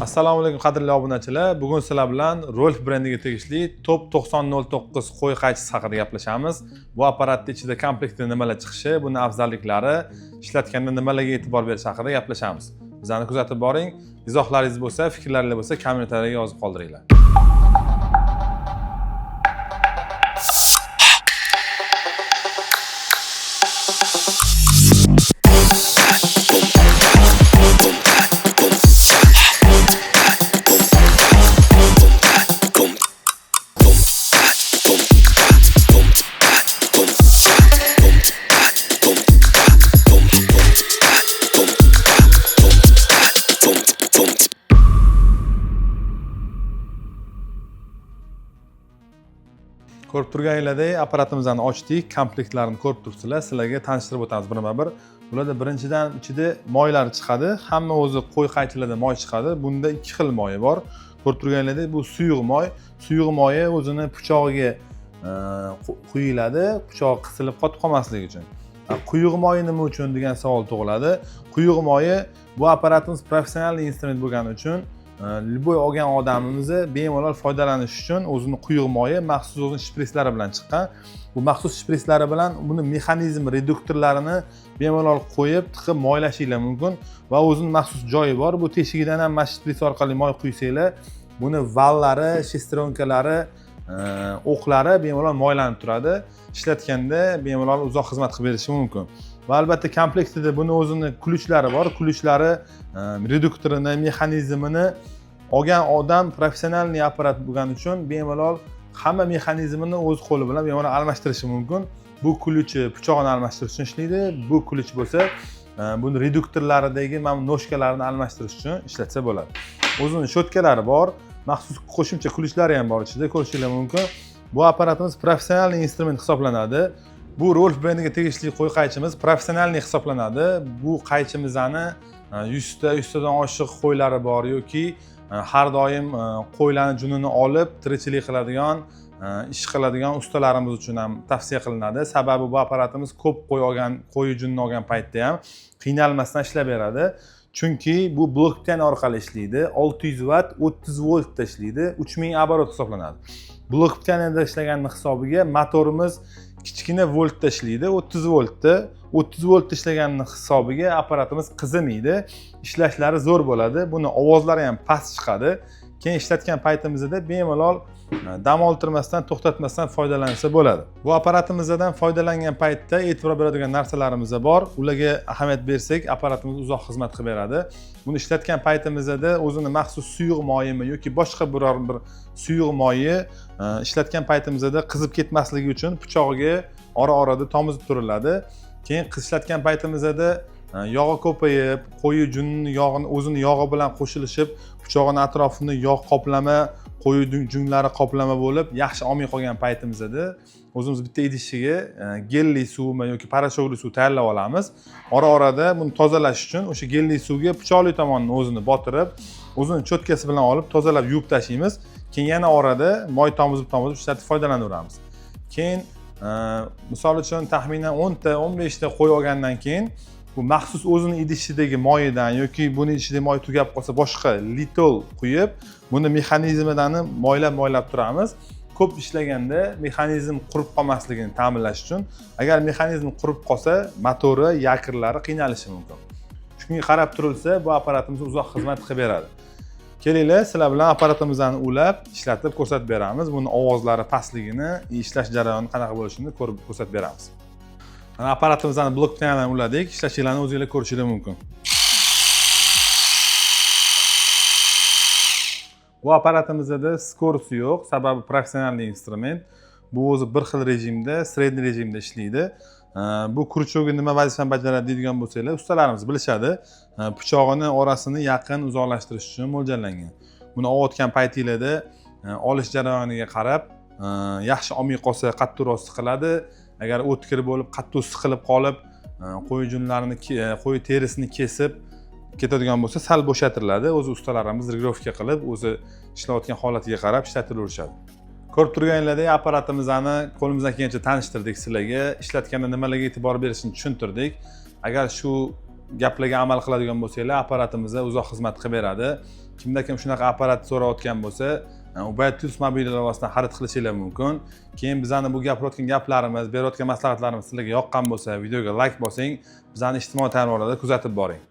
Assalomu alaykum qadrli obunachilar. Bugun sizlar bilan Rolf brendiga tegishli Top 9009 qo'y qaychisi haqida gaplashamiz. Bu apparatning ichida komplektda nimalar chiqishi, buni afzalliklari, ishlatganda nimalarga e'tibor berish haqida gaplashamiz. Bizani kuzatib boring. Izohlaringiz bo'lsa, fikrlaringiz bo'lsa, kommentariyaga yozib qoldiringlar. Ko'rib turganinglardek apparatimizni ochdik, komplektlarini ko'rib turibsizlar. Sizlarga tanishtirib o'tamiz birma-bir. Bularda birinchidan ichida moylar chiqadi. Hamma o'zi qo'y qaychilarda moy chiqadi. Bunda ikki xil moyi bor. Ko'rib turganinglardek bu suyuq moy. Suyuq moyi o'zini pichog'iga quyiladi, pichoq qisilib qotib qolmasligi uchun. Quyuq moyi nima uchun degan savol tug'iladi. Quyuq moyi bu apparatimiz professional instrument bo'lgani uchun любой olgan odamimizni bemalol foydalanish uchun o'zini quyuq moyi maxsus o'zini shpritslari bilan chiqqan. Bu maxsus shpritslari bilan buni mexanizm reduktorlarini bemalol qo'yib tiqib moylashinglar mumkin va o'zini maxsus joyi bor. Bu teshigidan ham mana shprits orqali moy quysanglar, buni vallari, shestronkalari, o'qlari bemalol moylanib turadi. Ishlatganda bemalol uzoq xizmat qilib berishi mumkin. Va albatta komplektida buni o'zini ключlari bor. Ключlari reduktorini, mexanizmini olgan odam professionalniy apparat bo'lgani uchun bemalol hamma mexanizmini o'z qo'li bilan bemalol almashtirishi mumkin. Bu ключi pichog'ini almashtirish uchun ishlaydi. Bu ключ bo'lsa buni reduktorlaridagi mana bu ножка larni almashtirish uchun ishlatsa bo'ladi. O'zini щётка lari bor, maxsus qo'shimcha ключ lari ham bor ichida, ko'rishinglar mumkin. Bu apparatimiz professional instrument hisoblanadi. Bu Rolf brendiga tegishli qo'y qaychimiz professionalniy hisoblanadi. Bu qaychimizni 100 ta, 100 tadan oshiq qo'ylari bor yoki har doim qo'ylarni junini olib tirikchilik qiladigan, ish qiladigan ustalarimiz uchun ham tavsiya qilinadi. Sababi bu apparatimiz ko'p qo'y olgan, qo'y junini olgan paytda ham qiynalmasdan ishlab beradi. Chunki bu blok питания orqali ishlaydi. 600 vatt, 30 voltda ishlaydi. 3000 оборот hisoblanadi. Blok питания da ishlaganini hisobiga motorimiz kichkina voltda ishlaydi, 30 voltda. 30 voltda ishlaganini hisobiga apparatimiz qizimaydi. Ishlashlari zo'r bo'ladi. Buni ovozlari ham past chiqadi. Keyin ishlatgan paytimizda bemalol dam oltirmasdan, to'xtatmasdan foydalansa bo'ladi. Bu apparatimizdan foydalangan paytda e'tibor beradigan narsalarimiz bor. Ularga ahamiyat bersak, apparatimiz uzoq xizmat qilib beradi. Buni ishlatgan paytimizda o'zini maxsus suyuq moyimi yoki boshqa biror bir suyuq moyi ishlatgan paytimizda qizib ketmasligi uchun pichog'iga ora-orada tomizib turiladi. Keyin ishlatgan paytimizda yog'i ko'payib, qo'yi junni yog'ini o'zini yog'i bilan qo'shilishib, pichog'ini atrofini yog' qoplama, qo'yi junlari qoplama bo'lib, yaxshi olmay qolgan paytimizda o'zimiz bitta idishiga gelli suvmi yoki порошок li suv tayyorlab olamiz. Ora-orada buni tozalash uchun o'sha gelli suvga pichoqli tomonini o'zini botirib, o'zini щётка si bilan olib tozalab yuvib tashlaymiz. Keyin yana orada moy tomizib tomizib ishlatib foydalanaveramiz. Keyin misol uchun taxminan 10 ta, 15 ta qo'y olgandan keyin bu maxsus o'zini idishidagi moyidan yoki buni ichidagi moy tugab qolsa boshqa litol quyib, buni mexanizmidan moylab moylab turamiz. Ko'p ishlaganda mexanizm qurib qolmasligini ta'minlash uchun. Agar mexanizm qurib qolsa, motori, якорь lari qiynalishi mumkin. Shunga qarab turilsa, bu apparatimiz uzoq xizmat qilib beradi. Kelinglar, sizlar bilan apparatimizni ulab, ishlatib ko'rsatib beramiz. Buni ovozlari pastligini, ishlash jarayoni qanaqa bo'lishini ko'rib ko'rsatib beramiz. Mana apparatimizni blok bilan uladik, ishlashinglarni o'zinglar ko'rishinglar mumkin. Bu apparatimizda скорость yo'q, sababi professional instrument. Bu o'zi bir xil rejimda, средний rejimda ishlaydi. Bu крючок i nima vazifani bajaradi deydigan bo'lsanglar, ustalarimiz bilishadi. Pichog'ini orasini yaqin uzoqlashtirish uchun mo'ljallangan. Buni olayotgan paytinglarda olish jarayoniga qarab, yaxshi olmay qolsa qattiqroq siqiladi. Agar o'tkir bo'lib, qattiq siqilib qolib, qo'y junlarini, qo'y terisini kesib ketadigan bo'lsa, sal bo'shatiladi. O'zi ustalarimiz регулировка qilib, o'zi ishlayotgan holatiga qarab ishlatilaverishadi. Ko'rib turganinglardek apparatimizni qo'limizdan kelgancha tanishtirdik sizlarga. Ishlatganda nimalarga e'tibor berishni tushuntirdik. Agar shu gaplarga amal qiladigan bo'lsanglar, apparatimiz uzoq xizmat qilib beradi. Kimda kim shunaqa apparat so'rayotgan bo'lsa, Ubayt Tools mobil ilovasidan xarid qilishinglar mumkin. Keyin bizani bu gapirayotgan gaplarimiz, berayotgan maslahatlarimiz sizlarga yoqqan bo'lsa, videoga layk bosing, bizani ijtimoiy tarmoqlarda kuzatib boring.